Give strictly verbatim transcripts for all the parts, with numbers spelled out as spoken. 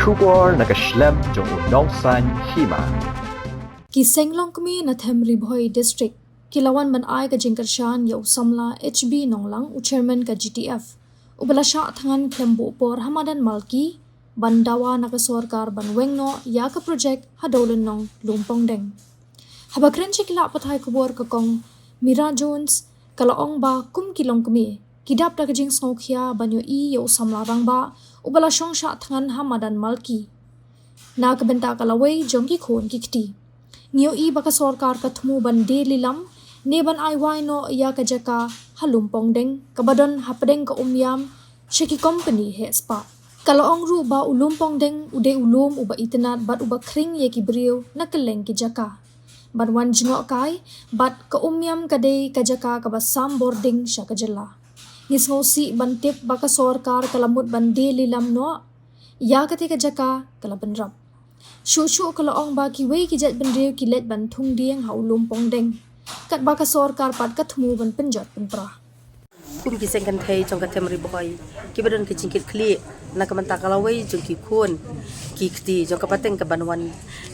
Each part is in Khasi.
Khubor na ka shlem jong u Nongsaiñ Hima. Ki seng longkmie na Them Ri Bhoi District ki la wan ban ai ka jingkyrshan ïa u samla H B Nonglang, u chairman ka G T F, uba la shah thngan khlem buh por ha madan Malki ban dawa na ka sorkar ban weng noh ïa ka projek ha Dawlynnong Lumpongdeng. Haba kren sha ki lad pathai khubor, ka Kong Mira Jones ka la ong ba kum ki longkmie ki dap da ka jingsngewkhia ban ïohi ïa u samla rangbah uba la shong shah thngan ha madan Malki na ka bynta ka lawei jong ki khun ki kti. Ngi ïohi ba ka sorkar ka thmu ban die lilam ne ban ai wai noh ïa ka jaka ha Lumpongdeng kaba don hapdeng ka Umïam sha ki kompani heh spah. Ka la ong ruh ba u Lumpongdeng u dei u lum uba itynnad bad uba khring ïa ki briew na kylleng ki jaka ban wan jngohkai, bad ka Umïam ka dei ka jaka kaba sam bording sha ka jylla. Ngi sngewsih ban tip ba ka sorkar ka la mut ban die lilam noh ïa kata ka jaka, ka la bynrap. Shuh shuh ka la ong ba kiwei ki jaitbynriew ki leit ban thung dieng ha u Lumpongdeng, katba ka sorkar pat ka thmu ban pynjot pynpra. Kum ki seng kynthei jong ka Them Ri Bhoi kiba don ka jingkitkhlieh na ka bynta ka lawei jong ki khun ki kti jong ka pateng kaban wan,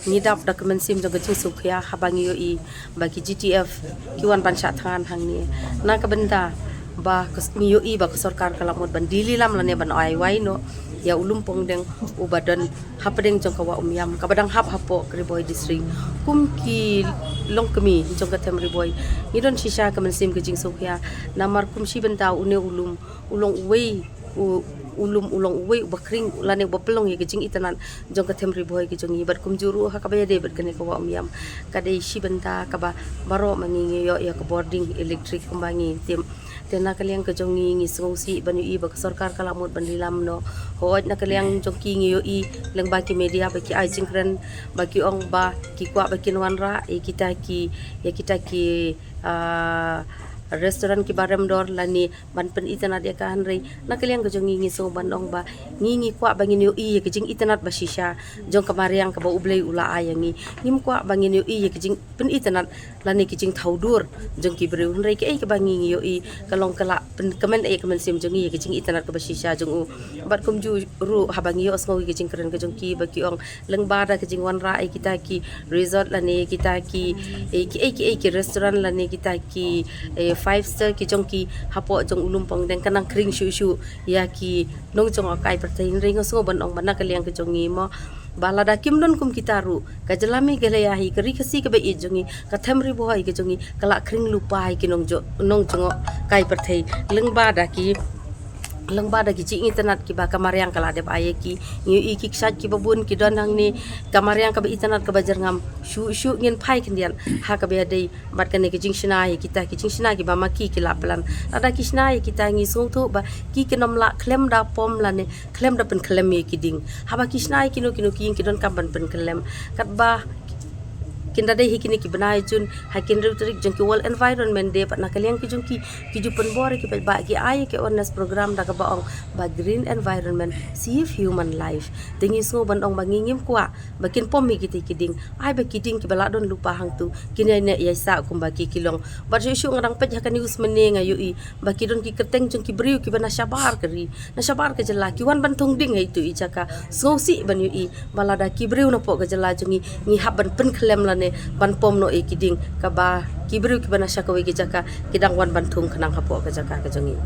ngi dap da ka mynsiem jong ka jingsngewkhia haba ngi ïohi ba ki G T F ki wan ban shah thngan hangne na ka bynta ba ka s-, ngi ïohi ba ka sorkar ka la mut ban die lilam lane ban ai wai noh ïa u Lumpongdeng uba don hapdeng jong ka Wah Umïam kaba dang hap hapoh ka Ri Bhoi District. Kum ki longkmie jong ka Them Ri Bhoi ngi don shisha ka mynsiem ka jingsngewkhia, namar kum shi bynta une u lum u long uwei u, u lum u long uwei uba khring lane uba pynlong ïa ka jingitynnad jong ka Them Ri Bhoi ka jong ngi, bad kumjuh ruh ha kaba ïadei bad kane ka Wah Umïam ka dei shi bynta kaba baroh ma ngi ngi ïoh ïa ka bording elektrik kumba ngi tip. Te na ka liang ka jong ngi ngi sngewsih ban ïohi ba ka sorkar ka la mut ban die lilam noh. Hooid, na ka liang jong ki ngi ïohi lyngba ki media ba ki ai jingkren ba ki ong ba ki kwah ba kin wanrah ïa kita ki, ïa kita ki, ah, restaurant kiba rem dor lane ban pynitynnad ïa ka, hynrei na ka liang ka jong ngi ngi sngew ban ong ba ngi ngi kwah ba ngin ïohi ïa ka jingitynnad ba shisha jong ka mariang kaba U Blei u la ai ïa ngi. Ngim kwah ba ngin ïohi ïa ka jingpynitynnad lane ka jingthaw dur jong ki briew, hynrei kaei kaba ngi ngi ïohi ka long ka la pynkmen ïa ka mynsiem jong ngi ïa ka jingitynnad kaba shisha jong u. Bad kumjuh ruh haba ngi ïohsngew ïa ka jingkren ka jong ki ba ki ong lyngba da ka jingwanrah ïa kita ki resort lane kita ki, eh, kiei kiei ki restaurant lane kita ki, eh, five star ki jong ki hapoh jong u Lumpongdeng ka nang khring shuh shuh ïa ki nongjngohkai pyrthei, hynrei nga sngew ban ong ba na ka liang ka jong ngi mo, ba lada kim don kum kita ruh ka jylla Meghalaya hi, ka ri Khasi kaba ïeit jong ngi, ka Them Ri Bhoi ka jong ngi ka la khring lypa ïa ki nongjo-, nongjngohkai pyrthei lyngba da ki, lyngba da ki jingitynnad kiba ka mariang ka la dep ai ïa ki. Ngi ïohi ki kshaid kiba bun ki don hangne, ka mariang kaba itynnad kaba jyrngam. Shuh shuh ngin phai khyndiat ha kaba ïadei bad kane ka jingshna ïa kita ki jingshna kiba ma ki ki la plan. Lada ki shna ïa kita ngi sngewthuh ba ki kin ym lah khlem da pom lane khlem da pynkhlem ïa ki dieng. Haba ki shna ïa kino kino ki ïing ki donkam ban pynkhlem. Katba kin da dei hi kine ki bnai June ha ki hynriew tarik jong ki World Environment Day, pat na ka liang ki jong ki, ki ju pynbor ïa ki paidbah, ki ai ïa ki awareness program da kaba ong ba green environment save human life. Te ngi sngew ban ong ba ngi ngim kwah ba kin pom hi kita ki dieng. Ai ba ki dieng kiba la don lypa hangtu kin ïai neh ïai sah kumba ki ki long. Bad shuh shuh nga dang peit ha ka news mynne nga ïohi ba ki don ki kyrteng jong ki briew kiba na shabar ka ri, na shabar ka jylla, ki wan ban thung dieng ha itu i jaka. Sngewsih ban ïohi ba lada ki briew napoh ka jylla jong ngi ngi hap ban pynkhlem lane ban pom noh ïa ki dieng, kaba ki briew kiba na sha kawei ka jaka ki dang wan ban thung khnang hapoh ka jaka ka jong ngi.